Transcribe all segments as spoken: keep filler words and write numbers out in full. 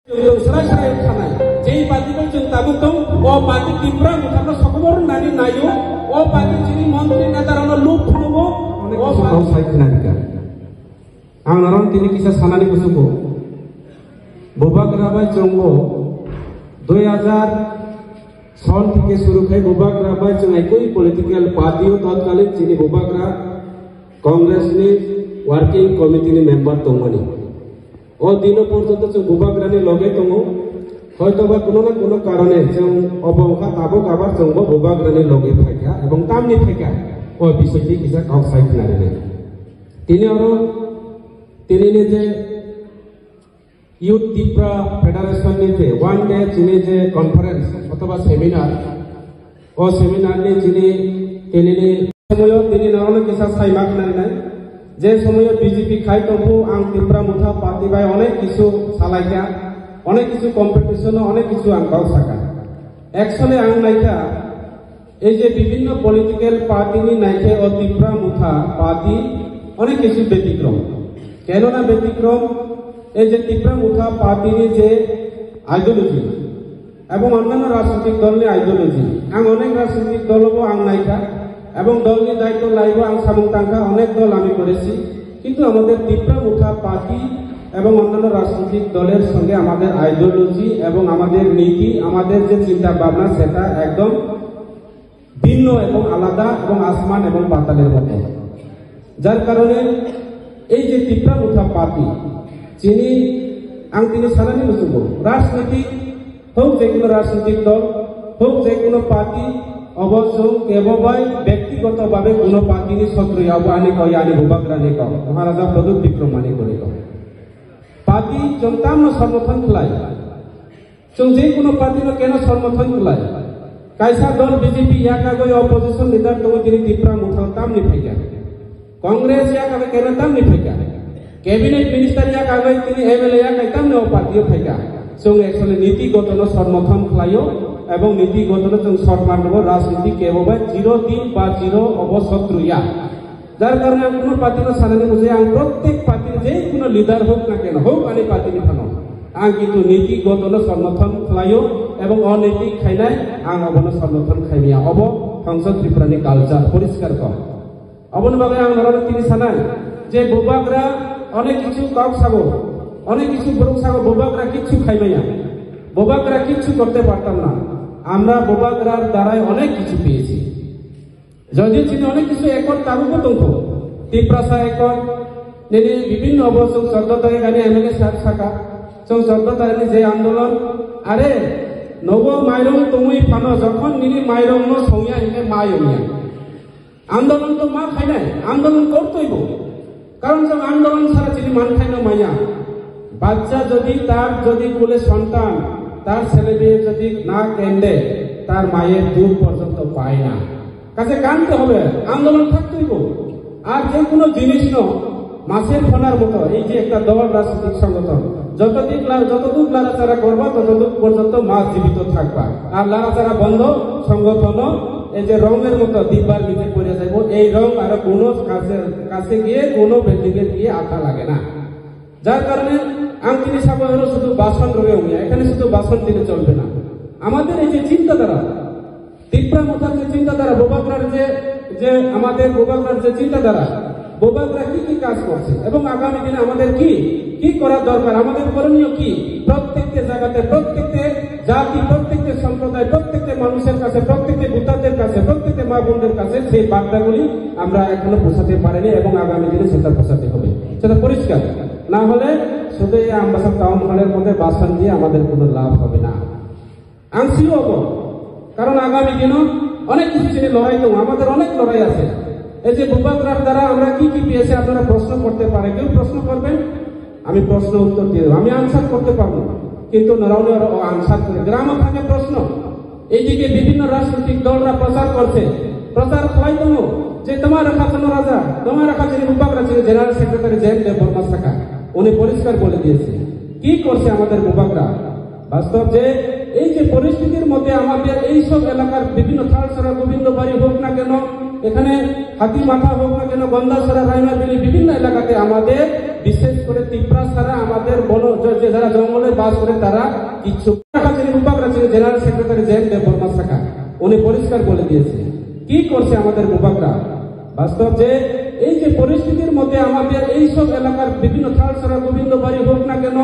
Chwng srai srai khanai. Jei party bai chwng tabuk tong, o party Tipra Motha no sokomor nani naio, o party chini montri neta rok no lub phunukgo, o party sai khnarika. Ang norok tini kisa sanani muchungo. Bubagra bai chwngbo dui hajar son theke suru khai Bubagra bai chwng ekoi political party o tatkalin chini Bubagra Congress ni working committee ni member tongmani. O dino porjonto chwng Bubagra ni loge tongo. Hoytoba kuno na kuno karone chwng obo wngkha tabuk abar chwngbo Bubagra ni loge phaikha ebong tamni phaikha. O bisoi twi kisa kok sai khna rwnai. Tini oro tini ni je Youth Tipra Federation ni je one day chini je conference othoba seminar, o seminar ni chini tini ni somoyo tini norokno kisa sai ma khna rwnai. Je somoyo B J P khai tongphu ang Tipra Motha party bai onek kisu salaikha, onek kisu competition o onek kisu ang kok saka. Actually ang naikha, ei je bibhinno political party ni naikhe o Tipra Motha party onek kisu betikrom. Keno na betikrom? Ei je Tipra Motha party ni je ideology ebong onnanno rajnitik dol ni ideology, ang onek rajnitik dol bo ang naikha ebong dol ni daitto laibo ang samung tangkha, onek dol ami korechi, kintu amader Tipra Motha party ebong onnanno rajnitik doler songe amader ideology ebong amader niti, amader je chinta bhabna seta ekdom ভিন্ন এবং আলাদা এবং আসমান এবং পাতালের মতো। যার কারণে এই যে তিপ্রা মুথা পার্টি, যিনি আং তিনি সানানি মুসুবো রাজনৈতিক হোক, যে কোনো রাজনৈতিক দল হোক, যে কোনো পার্টি, অবশ্য কেবল ব্যক্তিগতভাবে কোনো পার্টি নি শত্রু আবো আনি কয় আনি বুবাগ্রানি কম মহারাজা প্রদ্যুৎ বিক্রম মানি করে কম পার্টি জনতাম সমর্থন খোলায়। Chwng je kuno party no keno somorthon khlai. Kaisa dol B J P yakagwi opposition leader tongo tini Tipra Motha tamni phaikha. Congress yakagwi keno tamni phaikha. Cabinet minister yakagwi tini M L A yakai tamni o party o phaikha. Chwng actually niti gotono somorthon khlaio ebong niti gotono chwng somman rwo, rajniti kebo bai zero din ba zero obo sotru ya. Jar karone ang kuno party no sanani mujhe ang prottek party ni je kuno leader hok na keno hok ani party ni phano ang kintu niti goto no somorthon khlaio ebong oniti khainai ang abono somorthon khaimya obo Hongso Tripura ni culture poriskar ko. Aboni bagwi ang norok tini sanai je Bubagra onek kichu kok sabo, onek kichu borok sabo Bubagra kichu khaimaya, Bubagra kichu korte partam na, amra Bubagrar darai onek kichu peyechi. Jodi chini onek kisu ekor tabuko tongkho, Tiprasa ekor, nini bibhinno obo chwng chordo tarikh ani M L A sir saka, chwng chordo tarikh ni je andolon, are, nogo mairong tongwi phano jokhon nini mairong no songya hine mai ongya. Andolon to ma khainai, andolon kortoibo. কারণ যখন আন্দোলন ছাড়া যিনি মান খাইনো মায়া, বাচ্চা যদি তার যদি কোলে সন্তান, তার ছেলে মেয়ে যদি না কেন্দে, তার মায়ের দুধ পর্যন্ত পায় না। কাছে কানতে হবে, আন্দোলন থাকতেই গো। আর যে কোনো জিনিস ন, মাছের ফনার মতো, এই যে একটা দল রাজনৈতিক সংগঠন, যতদিন লা-, যতদূর লাড়াচাড়া করবা, ততদূর পর্যন্ত মাছ জীবিত থাকবা। আর লাড়াচাড়া বন্ধ, সংগঠন এই যে রঙের মতো ডিব্বার ভিতরে পড়ে যাইব, এই রং আর কোনো কাছে, কাছে গিয়ে কোনো বিল্ডিং এ গিয়ে আঠা লাগে না। যার কারণে আংকিনি সাগরেরও শুধু বাসন রয়ে উঠে, এখানে শুধু বাসন দিলে চলবে না। আমাদের এই যে চিন্তাধারা, তিপ্রা মথার যে চিন্তাধারা, বোবাগ্রার যে, যে আমাদের বোবাগ্রার যে চিন্তাধারা, বোবাগ্রা কি কি কাজ করছে এবং আগামী দিনে আমাদের কি, কি করা দরকার, আমাদের করণীয় কি, প্রত্যেকটা জায়গাতে, প্রত্যেকটা জাতি, প্রত্যেকটা সম্প্রদায়, প্রত্যেকটা মানুষের কাছে, প্রত্যেকটা ভোটারদের কাছে, প্রত্যেকটা মা বোনদের কাছে সেই বার্তাগুলি আমরা এখনো পৌঁছাতে পারিনি এবং আগামী দিনে সেটা পৌঁছাতে হবে, সেটা পরিষ্কার। না হলে শুধু এই আমবাসা টাউন হলের মধ্যে ভাষণ দিয়ে আমাদের কোনো লাভ হবে না। Ang sio obo, karon agami dino onek kichu chini lorai tongo, amader onek lorai ache. Ei je Bubagra'r dara amra ki ki peyesi apnara proshno korte pare, keu proshno korben, ami proshno uttor diye debo, ami answer korte parbo, kintu norao ni oro o answer kore. Gramo thake proshno, eidike bibhinno rajnoitik dolra prochar korche, prochar khlai tongo je Toma Rakha Chano Raja, Toma Rakha chini Bubagra chini General Secretary Jayant Debbarma saka, uni poriskar bole diyese. Ki korche amader Bubagra? বাস্তব যে এই যে পরিস্থিতির মধ্যে আমাদের এই সব এলাকার বিভিন্ন থালছড়া, গোবিন্দবাড়ি হোক না কেন, এখানে হাতিমাথা হোক না কেন, গন্ডাছড়া, রাইমাবিলি, বিভিন্ন এলাকাতে আমাদের, বিশেষ করে তিপ্রা ছাড়া আমাদের বন-, যে যারা জঙ্গলে বাস করে তারা কিচ্ছু। ঢাকা চিনি বুবাগরা চিনি general secretary J N Debbarma শাখা, উনি পরিষ্কার বলে দিয়েছে কি করছে আমাদের বুবাগরা। বাস্তব যে এই যে পরিস্থিতির মধ্যে আমাদের এই সব এলাকার বিভিন্ন থালছড়া, গোবিন্দবাড়ি হোক না কেন,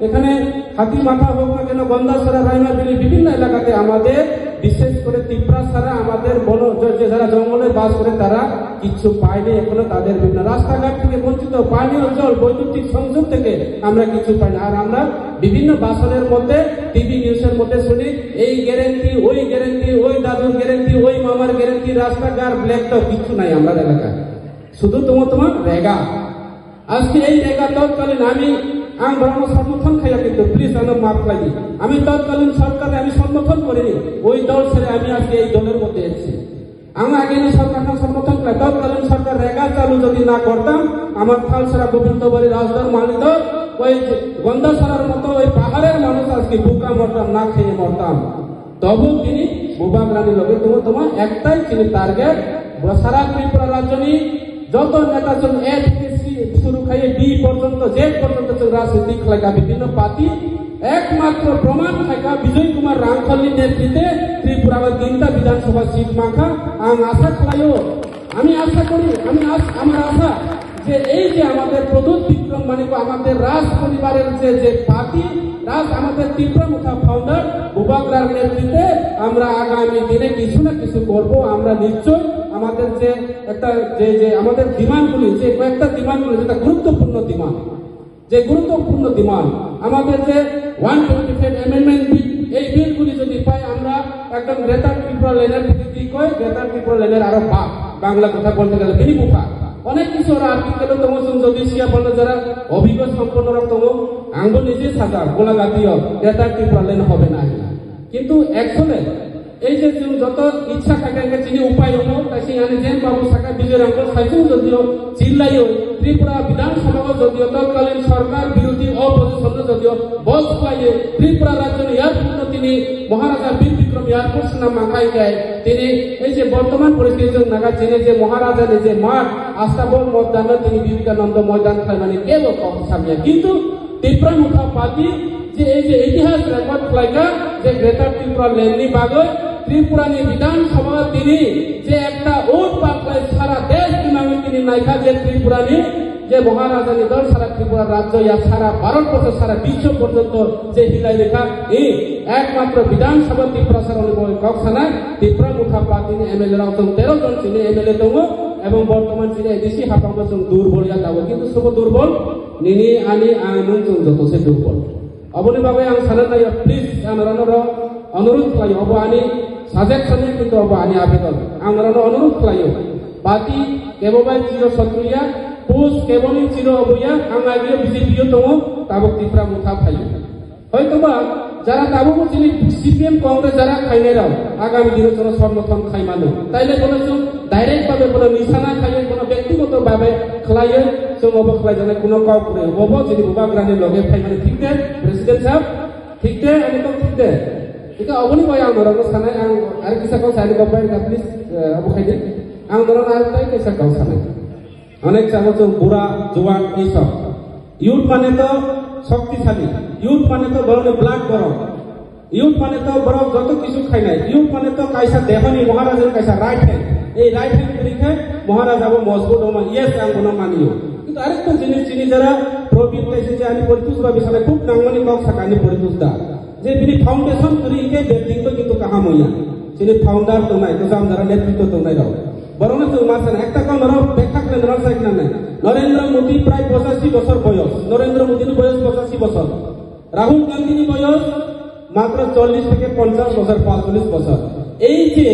এখানে হাতিমাথা হোক না কেন, গন্ডাছড়া, রাইমাবিলি, বিভিন্ন এলাকাতে আমাদের বিশেষ করে তিপ্রা ছাড়া আমাদের বন-, যে, যে যারা জঙ্গলে বাস করে তারা কিচ্ছু পায়নি, এখনো তাদের বিভিন্ন রাস্তাঘাট থেকে বঞ্চিত, পানীয় জল, বৈদ্যুতিক সংযোগ থেকে আমরা কিছু পাই না। আর আমরা বিভিন্ন ভাষণের মধ্যে, টিভি নিউজের মধ্যে শুনি এই গ্যারেন্টি, ওই গ্যারেন্টি, ওই দাদুর গ্যারেন্টি, ওই মামার গ্যারেন্টি, রাস্তাঘাট, ব্ল্যাক টপ, কিচ্ছু নাই আমার এলাকায়। শুধু তোমার তোমার রেগা। আজকে এই রেগা তৎকালীন আমি, আমি বরং সমর্থন খাইয়া কিন্তু প্লিজ আমি মাফ খাই। আমি তৎকালীন সরকারে আমি সমর্থন করিনি, ওই দল ছেড়ে আমি আজকে এই দলের মধ্যে এসেছি। আমি আগে এই সরকারকে সমর্থন করি, তৎকালীন সরকার রেগা চালু যদি না করতাম, আমার থালছড়া গোবিন্দবাড়ি রাজধর মালিধর ওই গন্ডাছড়ার মতো ওই পাহাড়ের মানুষ আজকে ভুকা মরতাম, না খেয়ে মরতাম। তবু তিনি বুবাগরানি লগে তুমি তোমার একটাই চিনি টার্গেট, সারা ত্রিপুরা রাজ্যনি যত নেতা জন এ থেকে সি শুরু খাইয়ে বি পর্যন্ত, জেড পর্যন্ত জন রাজনীতি খালাইকা বিভিন্ন পার্টি একমাত্র প্রমাণ খাইকা বিজয় কুমার রাংখলনি নেতৃত্বে ত্রিপুরা তিনটা বিধানসভা সিট মাখা। আং আশা খালাইও, আমি আশা করি, আমি আশ-, আমার আশা যে এই যে আমাদের প্রদ্যুৎ বিক্রম মানিক, আমাদের রাজ পরিবারের যে, যে পার্টি, রাজ, আমাদের তিপ্রা মুথা ফাউন্ডার বুবাগরার নেতৃত্বে আমরা আগামী দিনে কিছু না কিছু করব। আমরা নিশ্চয় আমাদের যে একটা, যে, যে আমাদের ডিমান্ডগুলি, যে কয়েকটা ডিমান্ডগুলি, যেটা গুরুত্বপূর্ণ ডিমান্ড, যে গুরুত্বপূর্ণ ডিমান্ড, আমাদের যে one twenty five amendment bill, এই বিলগুলি যদি পাই, আমরা একদম গ্রেটার ত্রিপুরা ল্যান্ডের থেকে কি কয়, গ্রেটার ত্রিপুরা ল্যান্ডের আরো বাপ, বাংলা কথা বলতে গেলে বিনি বুফা। অনেক কিছু ওরা আর্টিকেল তো মতন যদি সিয়া বলতে যারা অভিজ্ঞ সম্পন্ন রকম, আঙ্গুল নিজে সাজা, গোলাঘাটিও গ্রেটার ত্রিপুরা ল্যান্ড হবে না। কিন্তু অ্যাকচুয়ালি এই যে তুমি যত ইচ্ছা থাকে, একটা চিনি উপায় হলো, তাই সেই আনে জেন বাবু শাখা বিজয় রামপুর সাইকেল যদিও চিল্লাইও, ত্রিপুরা বিধানসভাও যদিও তৎকালীন সরকার বিরোধী অপোজিশন যদিও বস পাইয়ে ত্রিপুরা রাজ্য এয়ারপোর্ট তিনি মহারাজা বীর বিক্রম এয়ারপোর্ট নাম মাখাই গায়। তিনি এই যে বর্তমান পরিস্থিতি নাগা চিনে যে মহারাজা যে মাঠ আস্তাবল ময়দান তিনি বিবেকানন্দ ময়দান খাইমানি কেবল কম সামনে। কিন্তু তিপ্রা মুথা পার্টি যে এই যে ইতিহাস রেকর্ড খালাইকা যে গ্রেটার ত্রিপুরা ল্যান্ডনি বাগৈ ত্রিপুরানি বিধানসভা তিনি যে একটা ওট পাকলাই সারা দেশ বিনামে তিনি নাইখা যে ত্রিপুরানি যে মহারাজানি দল সারা ত্রিপুরা রাজ্য ইয়া সারা ভারতবর্ষ সারা বিশ্ব পর্যন্ত যে হিলাই রেখা এই একমাত্র বিধানসভা ত্রিপুরা সারা উনি কক্সানা তিপ্রা মুথা পার্টিনি এমএলএ রাও তেরো জন চিনি এমএলএ দঙ্গো এবং বর্তমান চিনি এডিসি হাফাঙ্গো দুর্বল ইয়া দাবো কিন্তু শুভ দুর্বল nini ani ang nung chwng joto se durbol. Oboni bagwi ang sana nai, please, ang norok onurodh khlaio, obo ani suggestion ni, kintu obo ani abedon. Ang norok onurodh khlaio, party kebo bai chiro sotru ya, post kebo ni chiro obo ya, ang agio B J P o tongo, tabuk Tipra Motha phaio. Hoytoba jara tabukbo chini C P M Congress jara khainai rok agami dino jono somorthon khai mano. Taile bono chwng direct babe bono nisana khaiwi bono byaktigoto babe khlaiwi chwng obo khlaijaknai kuno kok kwrwi. Obo chini bubagrani loge phaimani thik de, President sahab? Thik de, ani kok thik de? Ika oboni bai ang norokno sanai, ang ari kisa kok sani kok bai please, eh, obo khaidi. Ang norokno ari tai kisa kok sanai. Onek chamo chwng bura, juan, isok. Youth mane to shoktisali. Youth mane to borokni blood borok. Youth mane to borok joto kisu khainai. Youth mane to kaisa dehoni Maharajani kaisa right hand. Ei right hand kwrwi khe Maharaja bo mojbut wngma. Yes, ang bono manio. Kintu arekta jinis chini jara Probit kaisa je ani Poritos ba bisale khub nangmani kok saka ani Poritos da. Je bini foundation kwrwi hinkhe building bo kintu kaham wngya. Chini founder tongnai, kwcham jora netritwo tongnai rok. Borokno chwng ma sana, ekta kok norok bekha khlai norok sai khna nai. Norendra Modi prai pochashi bochor boyos. Norendra Modi ni boyos pochashi bochor. Rahul Gandhi ni boyos matro chollish theke ponchash bochor, paanchchollish bochor. Ei je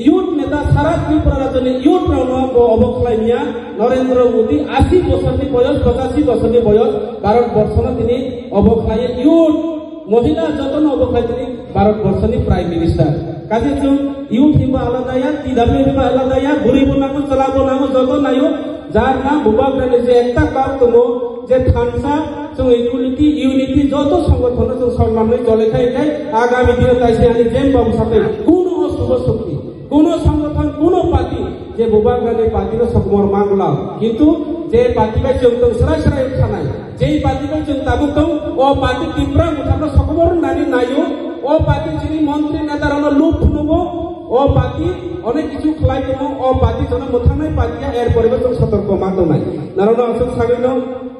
youth neta sara Tripura rajyoni youth rokno bo obo khlai miya. Norendra Modi ashi bochor ni boyos, pochashi bochor ni boyos, Bharat borsono tini obo khlai youth. Mohila jotono obo khlai tini Bharat borso ni Prime Minister. Kaje chwng youth hinba alada ya, T W hinba alada ya, bwrwi bo nango, chwla bo nango, joto nayo, jar na bubagrani je ekta kok tongo, je thansa, chwng equality, unity, joto songothono chwng sonman nai chole khai khai, agami dino taisi ani Jen Babu sathai kuno osubo shokti, kuno songothon, kuno party, je bubagrani party no sokmor mangla, kintu Je party bai chwng tong srai srai sanai, je party bai chwng tabuk tong, o party Tipra Motha no sokomor nani naio, o party chini montri neta rok no lub phunugo, o party onek kichu khlai tongo, o party jono mwthangnai party ya, er pore bo chwng sotorko ma tongnai. Norok no aswk sagwi no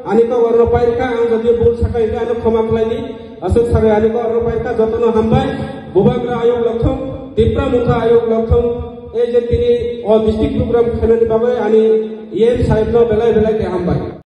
ani kok oro pairikha, ang jodi bul sakha hwnkhe ano khoma khlai di. Aswk sagai ani kok rok bai kha jotono hambai. Bubagra ayuk lokthong, Tipra Motha ayuk lokthong. Ei je tini o district program khainani bagwi ani E M sahib no belai belai khe hambai.